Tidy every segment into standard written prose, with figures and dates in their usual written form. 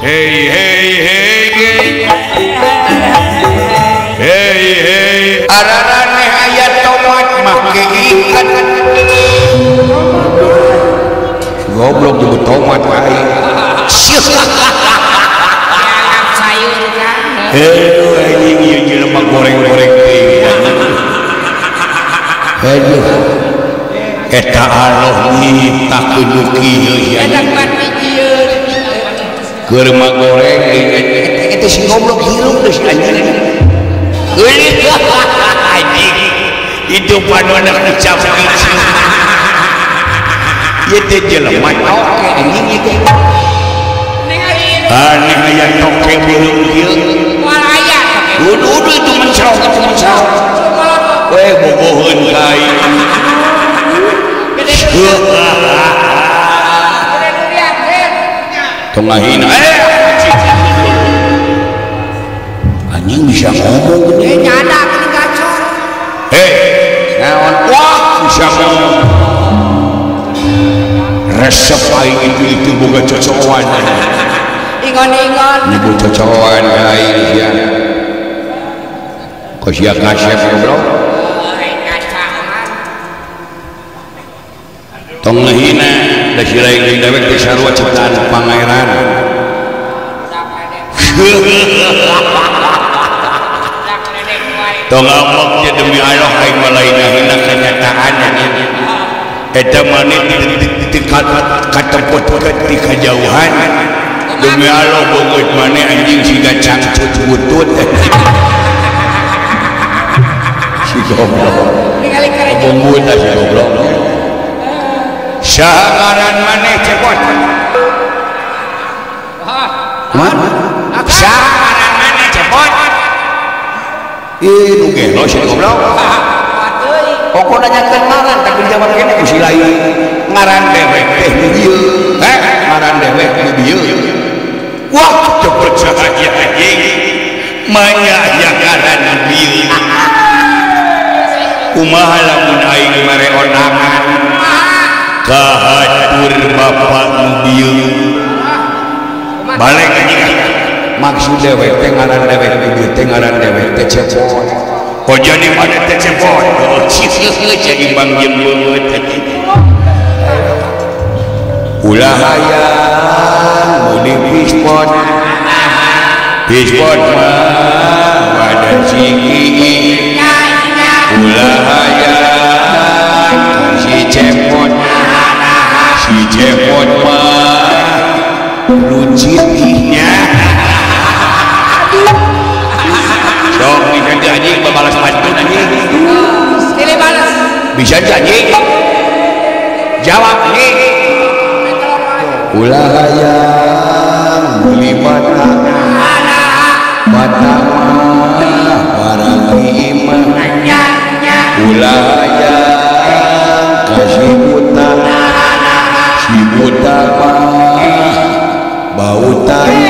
Hey hey hey hey hey hey araraneh aya tomat make ikan goblok nyebut tomat aing sayur kan heuh anjing ieu jelema goreng-goreng teuing aduh eta Allah nyiptakeun nu kieu sia keur mah goreng eta si goblok hirup deui si anjing geulis anjing itu panonak dicapkeun ieu teh jelema toke anjing ieu teh aneh aya toke beureum kieu moal aya uduh itu mencerok we bogoheun ka aing tong ngahina anjing bisa ngomong gini nyadak ini gacor hei naon wah bisa ngomong resep aing itu boga cocokan ingon-ingon nyebut cocokan aing sia kok sia kasep goblok tong ngahina da si lain jeung dewek teh sarua ciptaan pangeran tong ngambek nya demi Allah aing mah lain ngahina kenyataan eta maneh di katempot di kajauhan demi Allah beungeut maneh anjing siga cangcut butut si goblok beungeut si goblok saha ngaran maneh cepot saha ngaran maneh cepot ih nu gelo si goblok pokona nanyakeun ngaran tapi jawab kene ku si lain ngaran dewek teh nu bieu heh ngaran dewek nu bieu wah teu percaya anjing manya aya ngaran nu bieu kumaha lamun aing mere onangan kahatur bapak nu bieu balik anjing maksud dewek teh ngaran dewek nu bieu teh ngaran dewek teh cepot kok jadi mana teh cepot jadi bang jeung beungeut ulah hayang meuli pispot pispot mah badan siki ulah hayang si cepot si cepot mah runcit nya sok bisa anjing babalas pantun anjing balas bisa anjing jawab nih ulah hayang meuli bata bata mah barang imah ulah hayang ka si buta si buta mah bau tai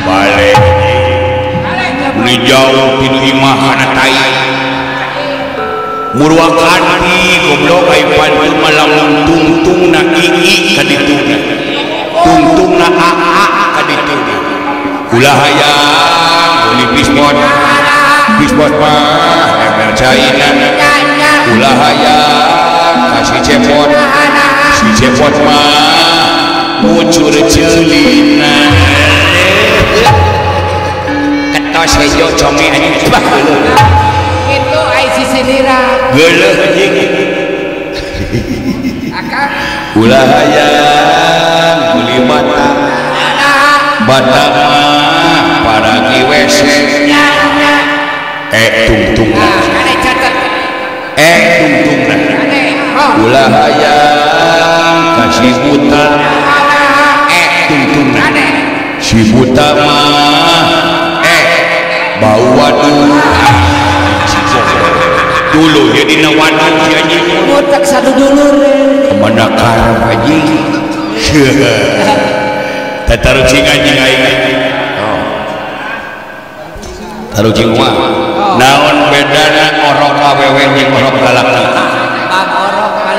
balik meuni jauh tinu imahana tai murwakanti goblok ai pantun mah lamun tungtungna ii ka dituna tungtungna aa ka dituna ulah hayang meuli pispot pispot mah ember caina ulah hayang ka si cepot si cepot mah mucur ceulina ketos hejo come anjing bah kitu ai sisindira geuleuh anjing akang ulah hayang meuli bata bata mah paragi WC tungtungna tungtungna ulah hayang ka si buta tungtungna si buta mah bau waduk dulu jadi na waduk si anjing botak satu dulur kemana karep anjing tatarucing anjing aing tarucing mah naon bedana orok awewe jeung orok lalaki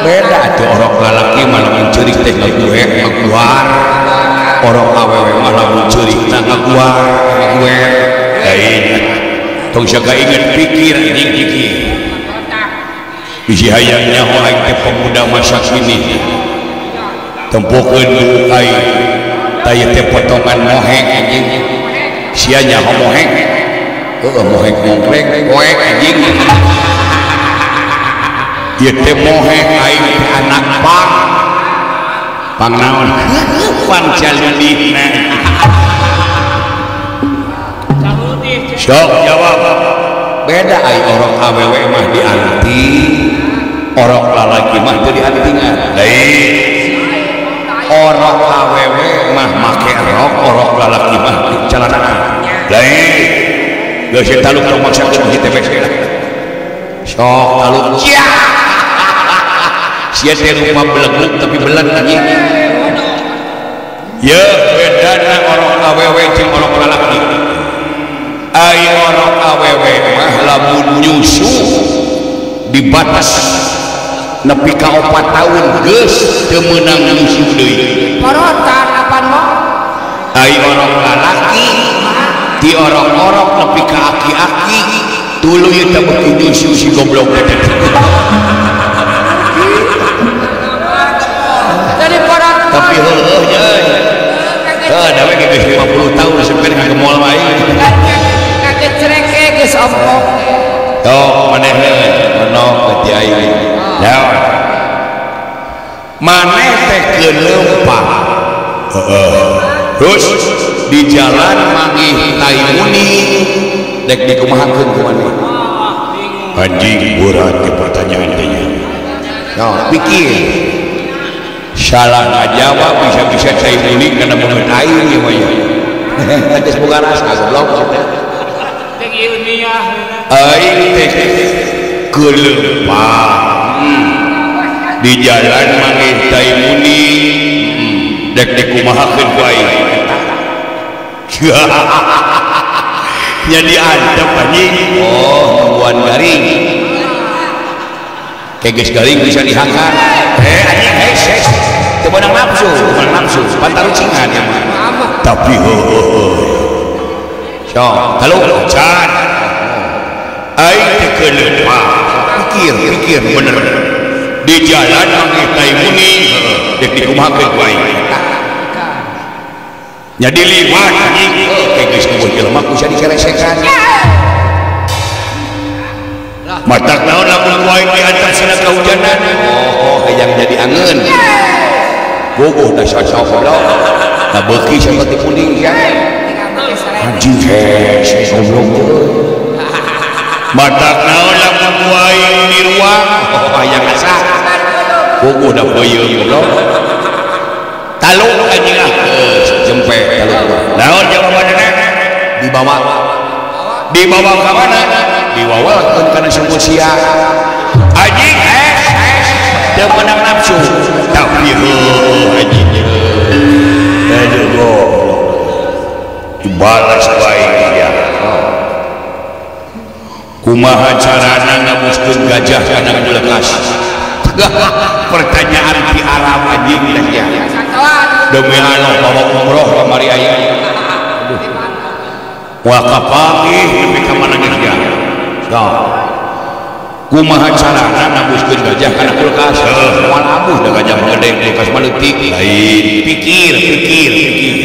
beda atuh orok lalaki mah lamun ceurik teh ngaguek ngaguar Orok awewe mah lamun ceurikna ngaguar ngaguer lain. Tong siaga inget pikir anjing pikir. Bisi hayang nyaho aing teh pemuda masa kini. Tempokeun buuk aing. Tah ieu teh potongan mohek anjing. Sia nyaho mohek. Heueuh mohek mongkrek poek anjing. Ieu teh mohek aing teh anak pang. Pang naon? Pang caludihna. Sok jawab. Beda ai orok awewe mah dianti, orok lalaki mah teu diantingan. Lain. Orok awewe mah make rok, orok lalaki mah calanaan. Lain. Geus taluk tong maksa ku hiji teh lah. Sok taluk. Sia teh rupa belegleg tapi beleg anjing. Ye bedana orok awewe jeung orok lalaki. Ai orok awewe mah lamun nyusu dibatas nepi ka 4 tahun geus teu meunang nyusu deui. Porotan apan mah? Ai orok lalaki ti orok-orok nepi ka aki-aki tuluy teh beuki nyusu si goblok teh. Jadi porot tapi heueuh jeung. Heuh da we geus 50 tahun sampeun ka mall wae. Kagecereke geus ompong. Tok maneh ono ka aing. Naon? Maneh teh keuleumpang. Heeh. Terus di jalan manggih tai muni dek dikumahakeun ku maneh. Anjing berat ke pertanyaan teh nya. Nah, pikir. Salah ngajawab bisa-bisa tai muni kana beungeut aing ieu mah ya. Geus boga rasa goblok teh. Aing teh keuleumpang. Di jalan manggih tai muni dek dikumahakeun ku aing. Jadi antep anjing. Oh, nungguan garing. Keges garing bisa dihakan. Anjing hees hees. Teu meunang nafsu, meunang nafsu. Pantarucingan ya mah. Tapi heueuh. Sok, taluk can. Aing teh keuleumpang. Pikir, pikir bener. Di jalan manggih tai muni, dek dikumahakeun ku aing. Jadi liwat anjing, geus kubuh jelema ku sia diceresekan. Matak naon lamun ku aing diantar sana kahujanan. Oh, hayang jadi angeun. Gogoh da cocok goblok. Da beuki saperti kuning sia. Anjing hese goblok. Matak naon lamun ku aing di ruang, oh hayang asa. Gogoh da peuyeum goblok. Taluk anjing ah jempe taluk. Naon jawabanna? Dibawa. Dibawa ka mana? Diwawalkeun kana sumur sia. Anjing es es teu meunang nafsu. Tapi heuh anjing. Aduh goblok. Dibalas bae dia. Kumaha carana ngabuskeun gajah kana kulkas? Pertanyaan di Arab anjing teh ya. Demi Allah bawa umroh kamari aya. Wa kapanggih nepi ka mana geus ya. Sok. Kumaha carana nabuskeun gajah kana kulkas? Heuh, moal abus da gajah mah gede, kulkas mah leutik. Lain, pikir, pikir, pikir.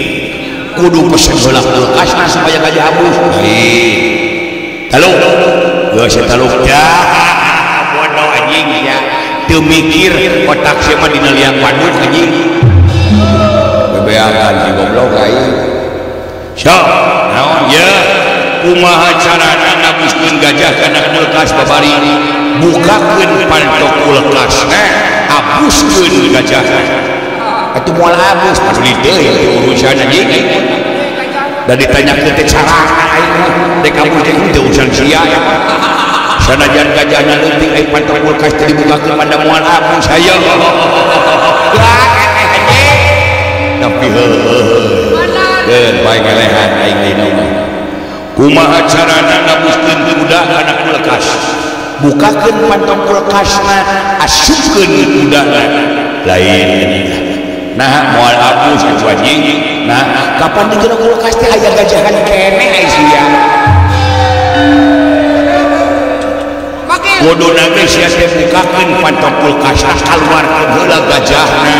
Kudu pesen heula kulkasna supaya gajah abus. Lain. Taluk. Geus taluk. Ya, bodoh anjing ya. Teu mikir otak sia mah dina liang waduk anjing. Bebeakan si goblok aing. Sok, naon ye? Kumaha carana nabuskeun gajah kana kulkas babari? Bukakeun pantok kulkasna, abuskeun gajah. Atuh moal abus, paduli deui urusan anjing. Da ditanyakeun teh carana aing mah, dek abus teh teu urusan sia ya. Sanajan gajahna leutik aing pantok kulkas teh dibukakeun pada moal abus hayo. Tapi heueuh. Keun bae ngelehan aing ayeuna mah. Kumaha carana nabuskeun kuda kana kulkas? Bukakeun pantong kulkasna, asupkeun kudana. Lain anjing. Nah, moal abus atuh anjing. Nah, kapan di jero kulkas teh aya gajahan keneh ai sia. Kuduna ge sia teh bukakeun panto kulkas kaluarkeun heula gajahna.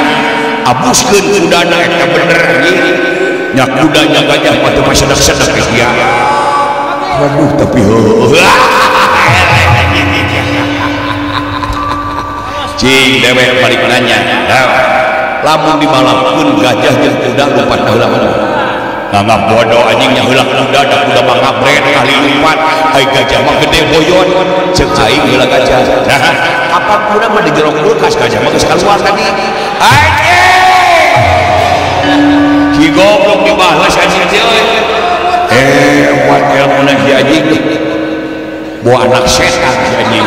Abuskeun kudana eta bener anjing. Nya kudanya gajah mah teu pasedak-sedak sia. Waduh tapi heueuh. Cing dewek balik nanya. Lamun dibalapkeun gajah jeung kuda lompat heula mana? Nganggap bodoh anjing nya heula kuda da kuda mah ngabret kali lompat, ai gajah mah gede boyon. Ceuk aing heula gajah. Nah, kapan kuda mah di jero kulkas gajah mah geus kaluar tadi. Anjing! Si goblok dibales anjing teh euy. Hebat ilmuna si anjing. Bawa anak setan si anjing.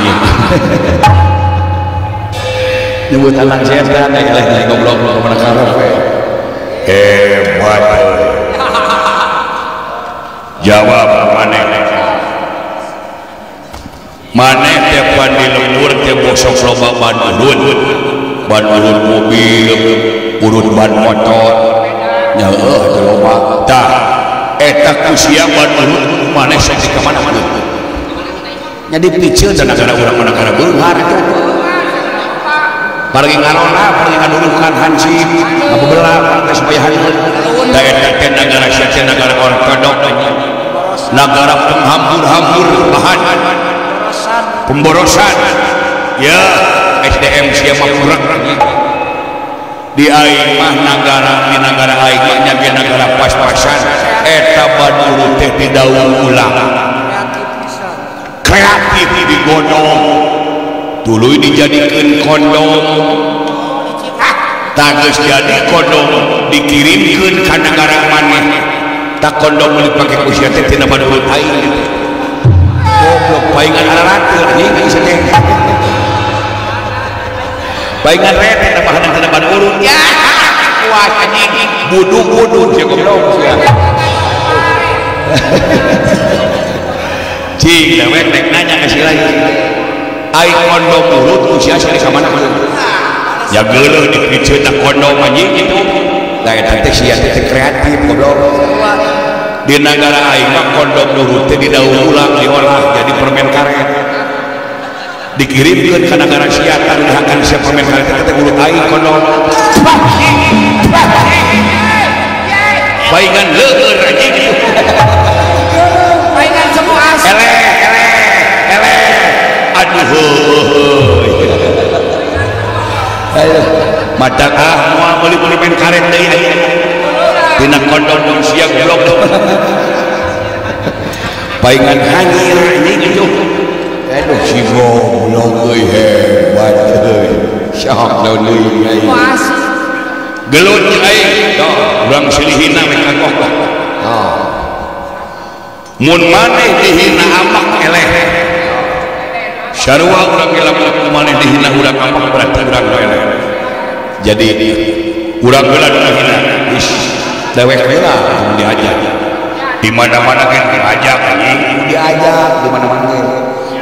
Nyebut anak setan eleh goblok mana karep we. Hebat. Jawab maneh. Maneh teh pan di lembur teh bosok loba ban urut. Ban urut mobil, urut ban motor. Nya heuh teh loba. Tah eta ku sia ban urut maneh sok di ka mana urut. Nya dipiceun da nagara urang mah nagara beunghar atuh. Pargi ngarona, pargi ngadurukan hansip, ngabebelah, pargi supaya hansip. Da eta teh nagara sia teh nagara ortodok, nagara penghambur-hambur bahan, pemborosan. Ya, SDM sia mah kurang. Di aing mah nagara, di nagara aing mah nya ge nagara pas-pasan. Eta baduru teh didaur ulang. Kreatif digodong. Tuluy dijadikeun kondom, tah geus jadi kondom dikirimkeun ka nagara maneh, tah kondom dipake ku sia teh tina badurut aing gitu. Goblok paingan ararateul anjing geus teh. Paingan rete tambahan tina badurut. Ya kuat anjing, budug-budug sia goblok sia. Cing dewek rek nanya ka si lain. Ai kondom urut ku sia ka mana ya geuleuh dipiceun kondom anjing gitu. Da eta teh sia teh kreatif goblok. Di nagara aing mah kondom urut teh didaur ulang diolah jadi permen karet. Dikirimkeun ka nagara sia tah dihakan sia permen karet teh urut aing kondom. Paingan leueur anjing gitu. Paingan semua asli. Eleh eleh eleh. Aduh, mata ah moal meuli-meuli main karet deui aya. Tina kondom sia goblok. Paingan hanyir anjing itu. Aduh si goblok euy hebat euy. Syok daun deui aing. Gelut aing. Urang silih hina we kagok. Mun maneh dihina amak eleh. Sarua urang ge lamun maneh dihina urang amak berarti urang eleh. Jadi urang heula dihina. Is dewek heula tong diajak. Di mana-mana ge diajak anjing, diajak di mana-mana ge.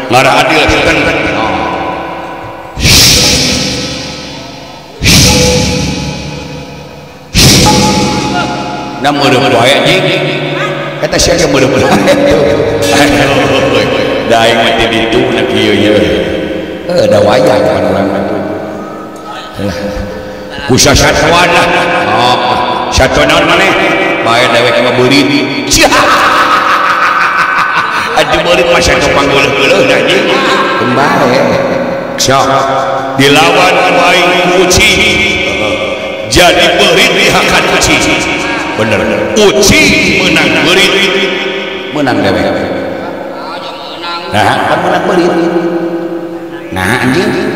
Ngarah adil seten. Na meureum wae anjing. Eta sia ge meureum wae. Da aing mah ti ditu na kieu ye. Heuh da wayah pan urang mah tuh. Ku sasatuan lah. Oh, satuan naon maneh? Bae dewek mah beurit. Atuh beurit mah satu panggeuleuh-geuleuh anjing. Bae. Sok dilawan ku aing ku uci. Jadi beurit dihakan uci. Bener. Uci menang beurit. Menang dewek. Nah, pan menang beurit. Nah, anjing.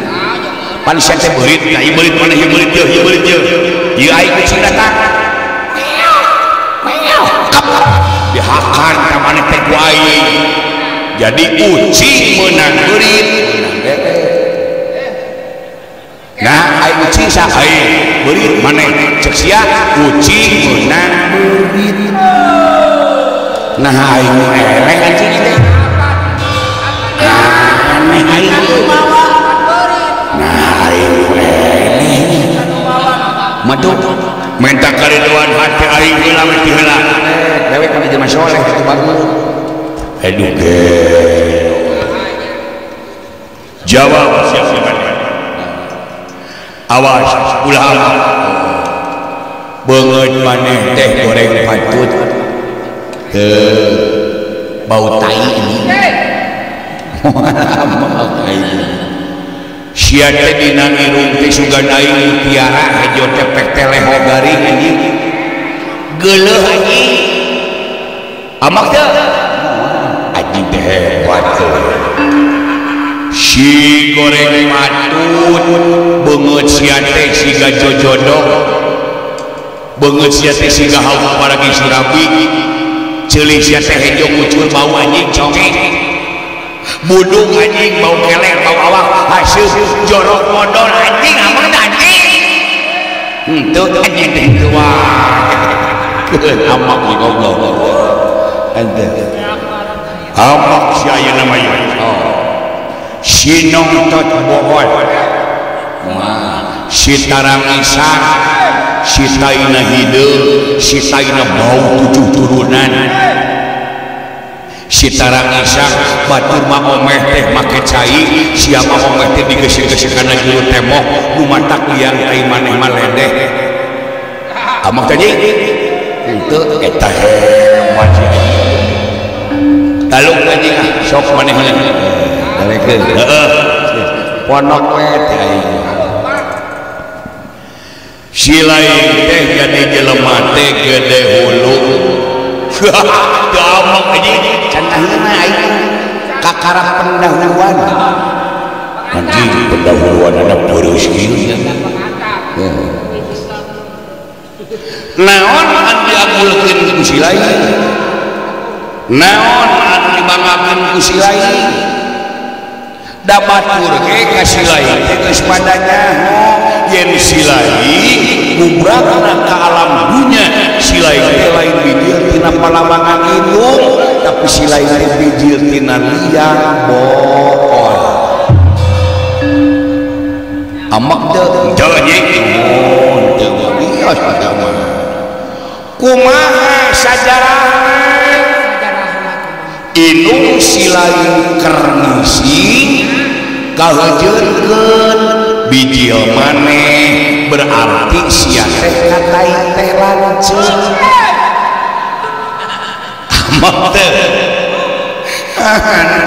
Pan sia teh beurit, nah ieu beurit mana ieu beurit ieu, ieu beurit ieu. Ieu aing kucing datang. Meow. Kap. Dihakan ka maneh teh ku aing. Jadi uci menang beurit, menang dewek. Nah, aing uci sa aing beurit maneh ceuk sia uci menang beurit. Nah, aing eleh anjing teh. Aneh aing. Nah, aing eleh. Madu Minta kariduan hati aing heula we ti heula. Dewek kana jelema soleh kitu bagus. Aduh ge. Jawab siap maneh. Awas ulah beungeut maneh teh goreng patut. Teu bau tai ini. Sia teh dina irung teh sugan aing mutiara hejo teh pek teh leho garing anjing. Geuleuh anjing. Amak teh anjing teh hebat teh. Si goreng patut beungeut sia teh siga jojodok. Beungeut sia teh siga hawa paragi surabi. Ceuli sia teh hejo ngucur bau anjing congek. Budung anjing bau kelek bau awak haseup jorok modol anjing aman anjing henteu anjing teh henteu wae keun amak di goblok henteu amak si ayeuna mah ieu si nongtot bohol si tarangisan si taina hideung si taina bau tujuh turunan si tarangisan batur mah omeh teh make cai sia mah omeh teh digesek-gesek kana jero tembok nu matak liang tai maneh mah ledeh amak teh henteu eta hebat si anjing taluk anjing ah sok maneh dalekeun heeh ponok we teh aing si lain teh jadi jelema teh gede hulu. Teu amak anjing cenah aing kakara pendahuluan anjing pendahuluan anak peureuh kieu naon anu diagulkeun ku si lain naon anu dibanggakeun ku si lain da batur ge ka si lain teh geus pada nyaho yen si lain gubrakna ka alam dunya si lain teh lain bijil tina palawangan indung tapi si lain teh bijil tina liang bool amak teu henteu anjing henteu bios pada mah kumaha sajarahna indung si lain keur ngisi kahejeunkeun bijil maneh berarti sia teh ka tai teh lanceuk amak teh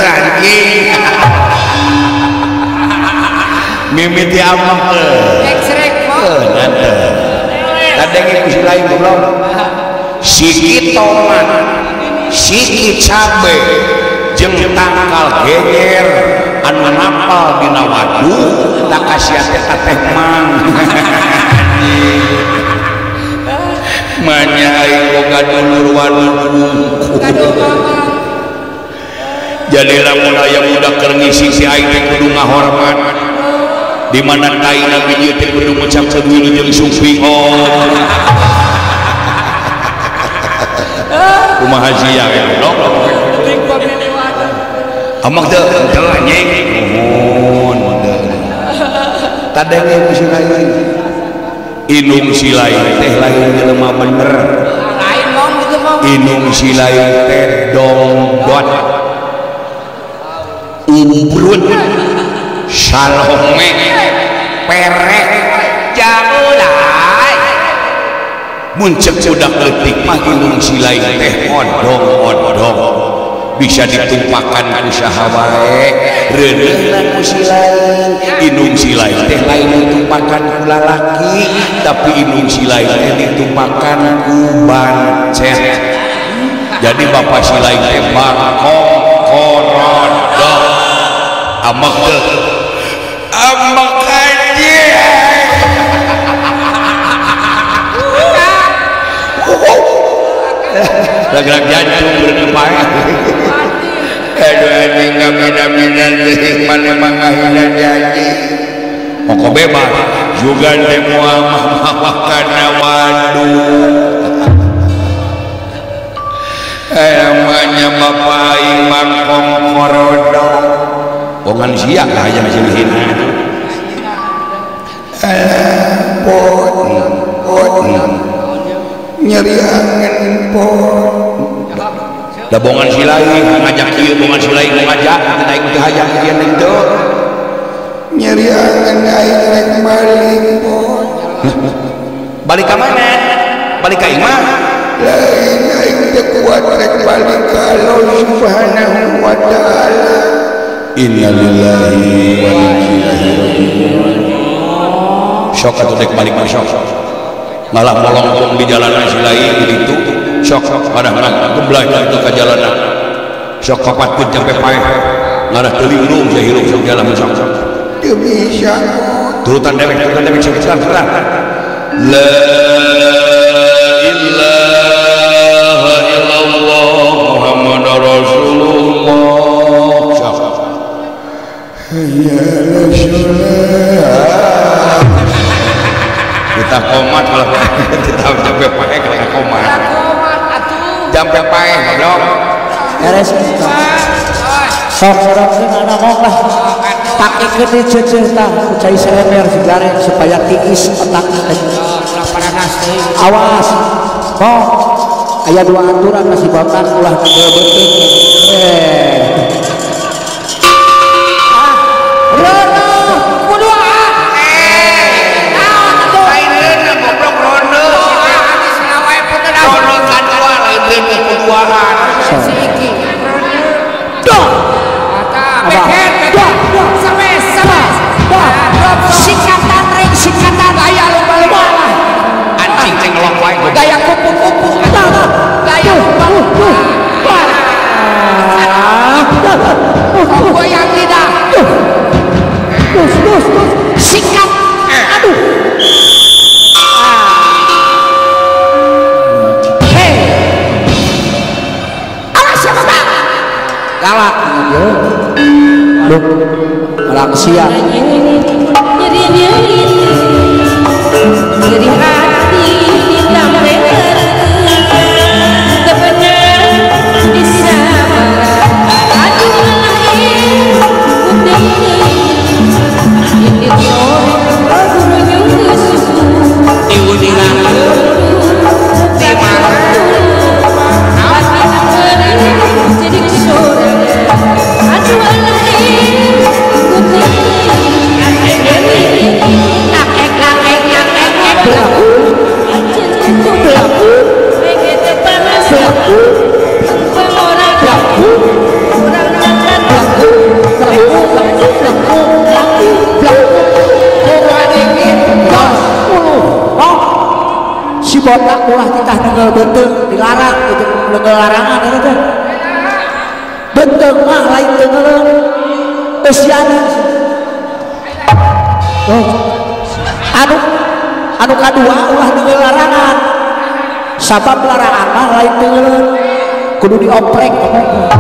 anjing mimiti amak teh eksrek teh kadenge ku si lain goblok siki tomat siki cabe jeung tangkal geger anu napal dina waduk tak kasiat teh ka teh mang manya aing boga dulur waduk jadi lamun aya budak keur ngisi si aing teh kudu ngahormat di mana taina biji teh kudu ngucapkeun wilujeng sumping oh kumaha sia we goblok amak teu henteu anjing nuhun tadenge ku si lain indung si lain teh lain jelema bener lain mong gitu mong indung si lain teh dongdot umbrut salome perek jamulai mun ceuk budak leutik mah indung si lain teh odong-odong bisa ditumpakan ku saha wae reuneuhna ku si lain indung si lain teh lain ditumpakan ku lalaki tapi indung si lain teh ditumpakan ku bancet jadi bapak si lain teh bangkong korodok amak teh amak anjing gerak jantung berdepai aduh anjing ngamina-mina deui maneh mah ngahina anjing pokok bebas juga teh moal mah kana waduk namanya bapak aing bangkong korodok bongan sia ka hayang silihina pun pun Nyeri angen pot. Da bongan si lain ngajak ieu bongan si lain ngajak teu aing teu hayang ieu deui teu. Nyeri angen aing rek balik pot. Balik ka mana? Balik ka imah. Lain aing teu kuat rek balik ka Allah Subhanahu wa taala. Innalillahi wa inna ilaihi raji'un. Sok atuh rek balik mah sok. Malah molongkong di jalanan si lain gitu. Sok kadang-kadang geblay itu ka jalanan. Sok papatkeun sampai paeh. Ngarah teu linglung sia hirup sok jalan sok. Teu bisa. Turutan dewek sok sekarang. La ilaha illallah Muhammadar Rasulullah. Sok. Ya Rasulullah. Kita komat malah kita sampai paeh kalau komat. Sampai paeh goblok. Beres itu. Sok sorok sing ana ngomong lah. Pakekeun dicecer tah ku cai seember sigareng supaya tiis otakna teh. Awas. Kok aya dua aturan masih botak ulah nenggel beuteung. Ah, reuneuh kudu ah. Naon atuh? Lain reuneuh goblok reuneuh. Reuneuh kadua lain reuneuh kuduaan. Si iki. Duh. Beken, sampai sama. Sikatan ring sikatan gaya lu balik. Anjing cengelok wae gaya kupu-kupu. Gaya kupu. Goyang lidah. Terus terus terus sikat. Aduh. Hei. Awas siapa bang? Galak dia. Duh, malang siang. Nyeri hati Si botak ulah titah nenggel beuteung dilarang itu nenggel larangan eta teh. Beuteung mah lain tenggel eusiana. Oh. Anu anu kadua ulah nenggel larangan. Sabab larangan mah lain tenggel kudu dioprek ngomong.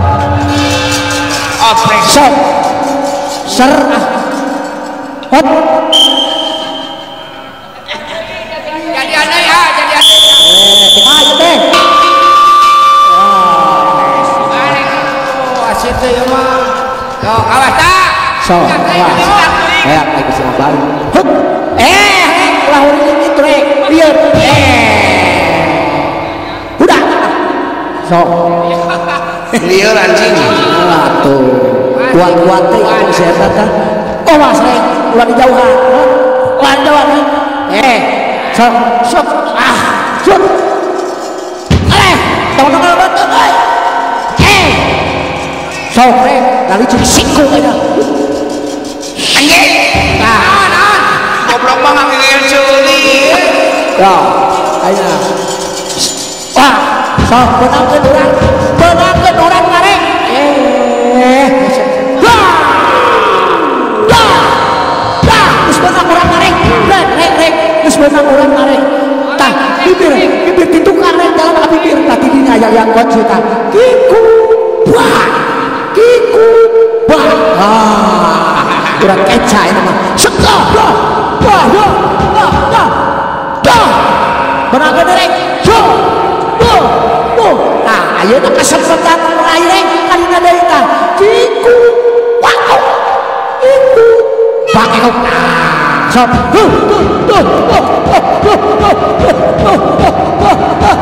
Oprek. Sok. Ser ah. Hop. Jadi aneh ya, jadi aneh. Kumaha ieu teh? Balik tuh, asin teh ieu mah. Tuh, awas tah. Sok, awas. Kayak lagi sama baru. Hup. Ulah uring kitu rek. Lieur. Udah. Sok. Lieur anjing. Atuh. Kuat-kuat teh ngomong si eta tah. Awas rek, ulah dijauhan. Ulah dijauhan. Sok, sok, ah, sok. Tong-tong beuteung euy. Sok rek, ngalicin siku aja. Anjing. Nah, naon? Goblok mah ngangil ceuli. Ya, ayeuna. Wah, sok beunangkeun urang. Beunangkeun urang ngarek. Wah. Dah. Dah, geus beunang urang ngarek. Rek, rek, rek. Geus beunang urang ngarek. Tah, bibir, bibir ditukar rek dalam ka bibir. Tah didinya aya yang kunci tah. Kiku. Wah. Kiku. Wah. Ah. Urang keca ini mah. Sekah. Dah. Dah, dah, dah, dah. Dah. Beunangkeun rek. Yo. Tuh. Tuh. Tah, ayeuna kasempatan meraih rek kadina deui tah. Kiku. Wah. Kiku. Bakeu. Sok. Tuh, tuh, tuh, tuh, tuh, tuh, tuh, tuh, tuh, tuh.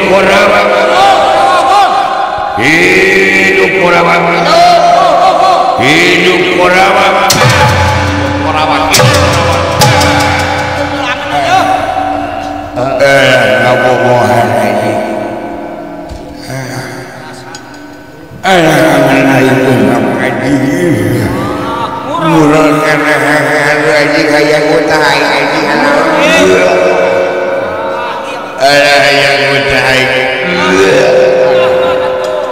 Korawa, hidup Korawa, hidup Korawa, Korawa. Ngabobohan ini.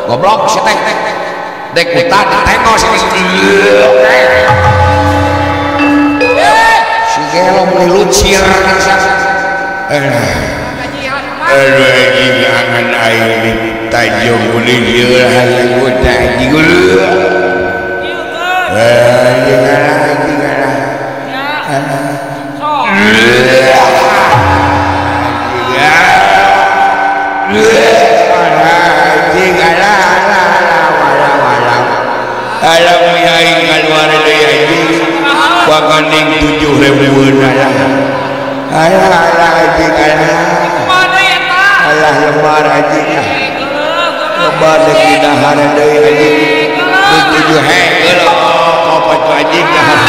Goblok si teh dek utah ditengok si si gelo beli lucir. Aduh anjing angan aing di Tanjung Uling ieu hayang utah anjing. Anjing anjing alam aing kaluar deui anjing paganing 7.000 alah alah alah anjing alah alah lembar anjing lembar deui dahar deui anjing 7 he geuleuh opat anjing dahar.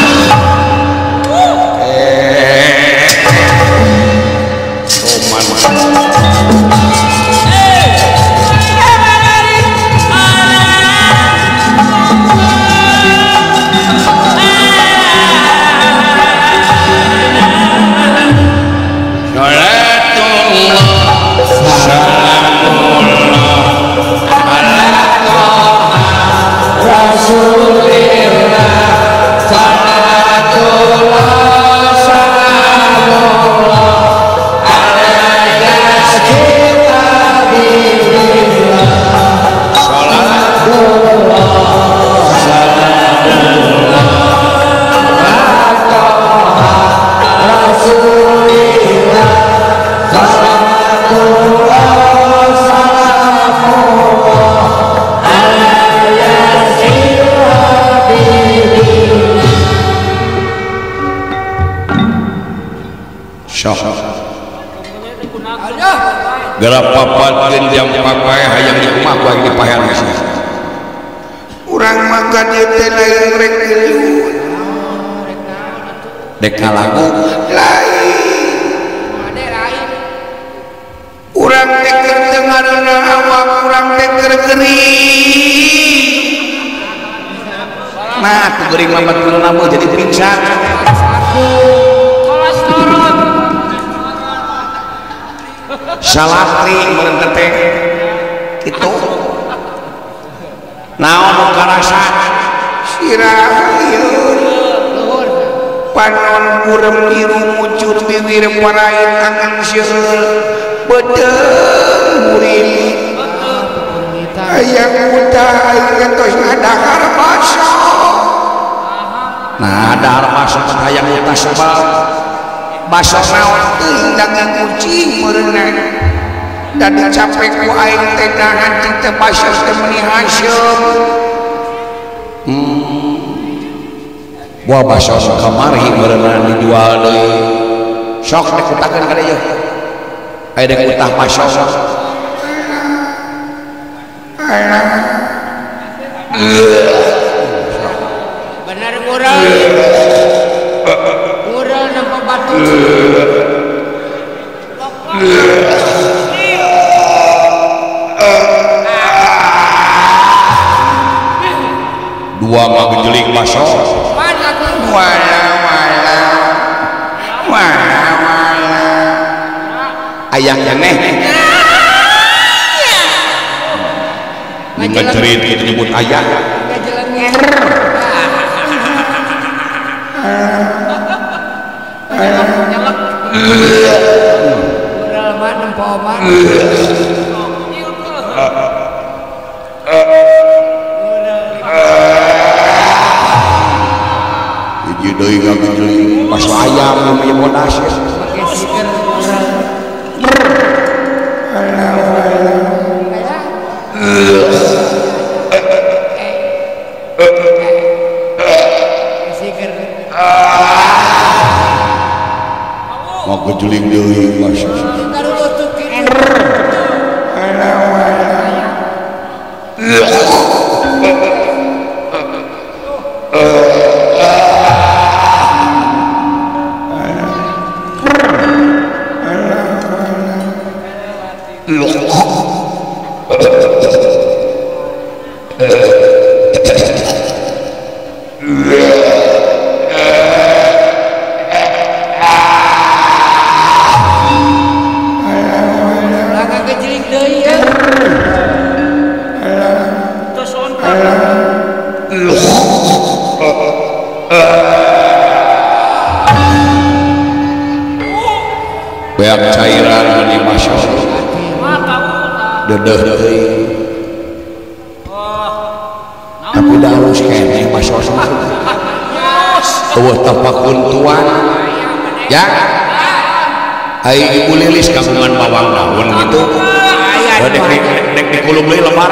Gerak papat jam papai hayang di rumah gua di pahean urang makan ieu teh lain rek geuleuh dek lagu lain urang teh keur teu ngareuna awak urang teh keur gering. Nah tuh gering lambat geuleuh jadi pingsan. Salafri meureun teh kitu naon nu karasa sirah lieur panon burem irung mucur bibir parain angan seueul beuteung murilit hayang utah aing tos ngadahar baso. Nah dahar baso hayang utah sebab baso naon teuing daging kucing meureunna dan capek ku aing teh dahan teh baso teh meuni haseum. Buah baso kamari meureunna dijual deui sok dek utakeun ka dieu aya dek utah baso. Bener ngurang ngurang nempo batu. Dua mah gejeling baso. Wala wala wala wala ayang keneh ngecerit itu nyebut ayang. Hiji deui ngagejeling baso ayam namanya bodas. Mau kejeling deui baso. Beak cairan meni masya Allah dedeh deui tapi da halus keneh masya Allah eueuh tapakuntuan ya ai ibu lilis kagungan bawang daun gitu dek dikulub deui lebar.